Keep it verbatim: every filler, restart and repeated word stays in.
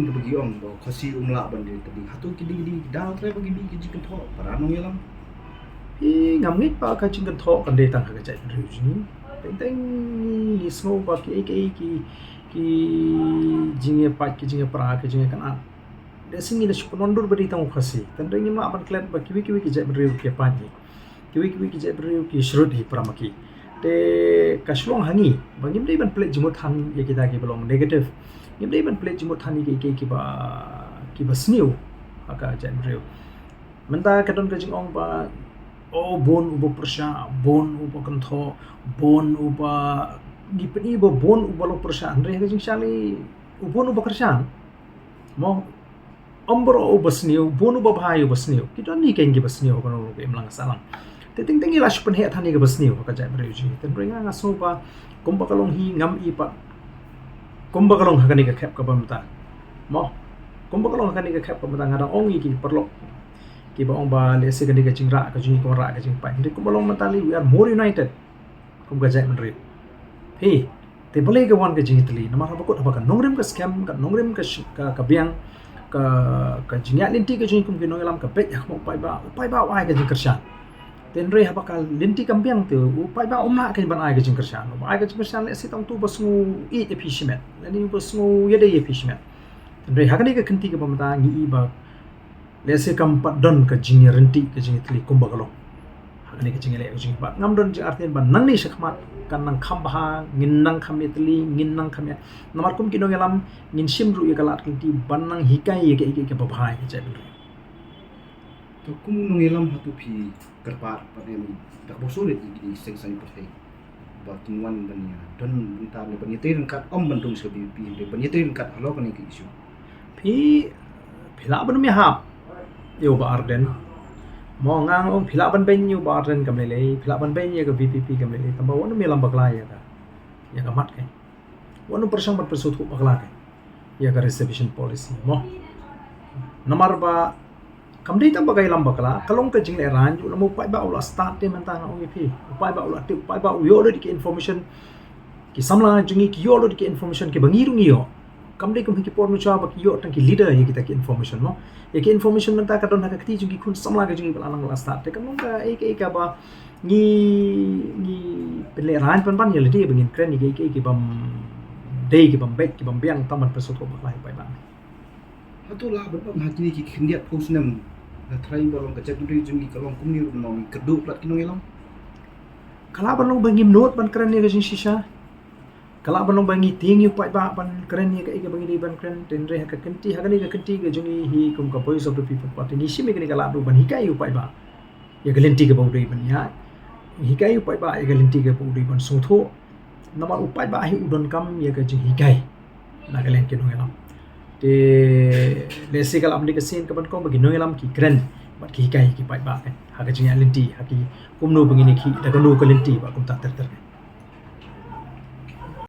Kaba ki ong ba Khasi um lah ban dei tylli. Hato ki dei ki dei ki daw trai ba ki mih ki jingkynthoh para nongïalam? Phi, ngam ngeit ba ka jingkynthoh kan dei tang ha ka jaitbynriew jong ngi. Teng teng ngi sngew ba ki ei ki ei ki, ki jingïapait, ki jingïapra, ki jingïakynad. Lehse ngi la shu pynwandur ba dei tang u Khasi. Tang dei ngim lah ban klet ba kiwei kiwei ki jaitbynriew ki ïapait hi. Kiwei kiwei ki jaitbynriew ki shrut hi para ma ki. Te ka shu long ha ngi ba ngim dei ban pynleit jingmut than ïa kita kiba long negative. Ngim dei ban pynleit jingmut than ïa ki, ki, kiba, kiba sniew ha ka jaitbynriew. Mynta ka don ka jingong ba, oh, bun uba pyrshah, bun uba kynthoh, bun uba, ngi pyni ba bun uba long pyrshah, hynrei ha ka jingshah lei u bun uba kyrshan. Mo, ym baroh uba sniew, bun uba bha ïa uba sniew. Ki don hi keiñ kiba sniew ha kano ka imlang ka sahlang. Te teng teng ngi la shu pynheh than ïa kaba sniew ha ka jaitbynriew jong ngi. Te hynrei nga, nga sngew ba kumba ka long hi ngam i pat kumba ka long ha kane ka khep kaba mynta. Mo, kumba ka long ha kane ka khep kaba mynta, nga dang ong ïa ki paralok kiba ong ba lehse kane ka jingrah ka jong ngi ka wanrah ka jingpait. Hynrei kumba long mynta lei, we are more united kum ka jaitbynriew. Phi, te balei ka wan ka jingïatylli? Namar haba kut, haba ka nongrim ka skhem, ka nongrim ka sh-, ka, ka biang, ka, ka jingïaid lynti ka jong ngi kum ki nongïalam ka beit ha khmat u paidbah, u paidbah u ai ka jingkyrshan. Te hynrei haba ka lynti kam biang te u paidbah um lah keiñ ban ai ka jingkyrshan. Uba ai ka jingkyrshan lehse tang uto uba sngew ïeit ïa phi shimet, lane uba sngew ïadei ïa phi shimet. Te hynrei ha kane ka kynti kaba mynta ngi i ba lehse kam pat don ka jingïaryntih, ka jingïatylli kumba ka long ha kane ka jingïaleh ka jong ngi. Bad ngam don jingartatien ba nangne shakhmat kan nang kham bha, ngin nang kham ïatylli, ngin nang kham ïa, namar kum ki nongïalam ngin shim ruh ïa ka lad ka lynti ban nang hikai ïa kaei kaei kaba bha ïa ka jaitbynriew. To kum u nongïalam, hato phi kyrpad pat ne em da kaba shu leit ïa ki seng saiñ pyrthei ba kin wan ban ïa don bynta ne ban ïatrei ryngkat, ym ban rung sha ka V P P, hynrei ban ïatrei ryngkat halor kane ka issue? Phi, phi lah ban ym ïahap ïa u Bah Ardent. Mo, nga ong phi lah ban beiñ ïa u Bah Ardent kam lei lei, phi lah ban beiñ ïa ka V P P kam lei lei, tangba wat nym ïalam bakla ïa ka, ïa ka mat keiñ. Wat nym pyrshang ban pynsngewthuh bakla keiñ ïa ka reservation policy, mo. Namar ba kam dei tang ba ka ïalam bakla, ka long ka jinglehraiñ, u lama u paidbah u la stad te mynta nga ong ïa phi. U paidbah u la tip, u paidbah u ïoh lut ïa ki information. Ki samla jong ngi ki ïoh lut ïa ki information kiba ngi ruh ngi ïoh. Kam dei kum ha ki por mynshuwa ba ki ïoh tang ki leader ïa kita ki information, mo. Ïa ki information mynta ka don ha ka kti jong ki khun samla ka jong ngi ba la nang la stad. Te ka long kaei kaei kaba ngi, ngi pynlehraiñ pynban ïa lade ba ngin kren ïa kiei kiei kibym dei, kibym beit, kibym biang, tang ban pynsngewthuh bakla ïa u paidbah. Hato lah ban ong ha kine ki khyndiat phew snem, nga tharai ba long ka jaitbynriew jong ngi ka long kumne ruh, ngi kyrduh palat ki nongïalam? Ka lah ban long ba ngim nud ban kren ïa ka jingshisha. Ka lah ban long ba ngi tieng ïa u paidbah ban kren ïa kaei kaba ngi dei ban kren. Te hynrei ha ka kynti, ha kane ka kynti ka jong ngi hi kum ka Voice of the People Party, ngi shim ïa kane ka lad ruh ban hikai ïa u paidbah ïa ka lynti kaba u dei ban ïaid, hikai ïa u paidbah ïa ka lynti kaba u dei ban sngewthuh. Namar u paidbah hi u donkam ïa ka jinghikai na ka liang ki nongïalam. Te lehse ka lah ban dei ka sien kaba nyngkong ba ki nongïalam ki kren bad ki hikai ïa ki paidbah keiñ ha ka jingïaid lynti, ha ki kumno ba ngin ïakhih da kano ka lynti bad kumta ter ter keiñ.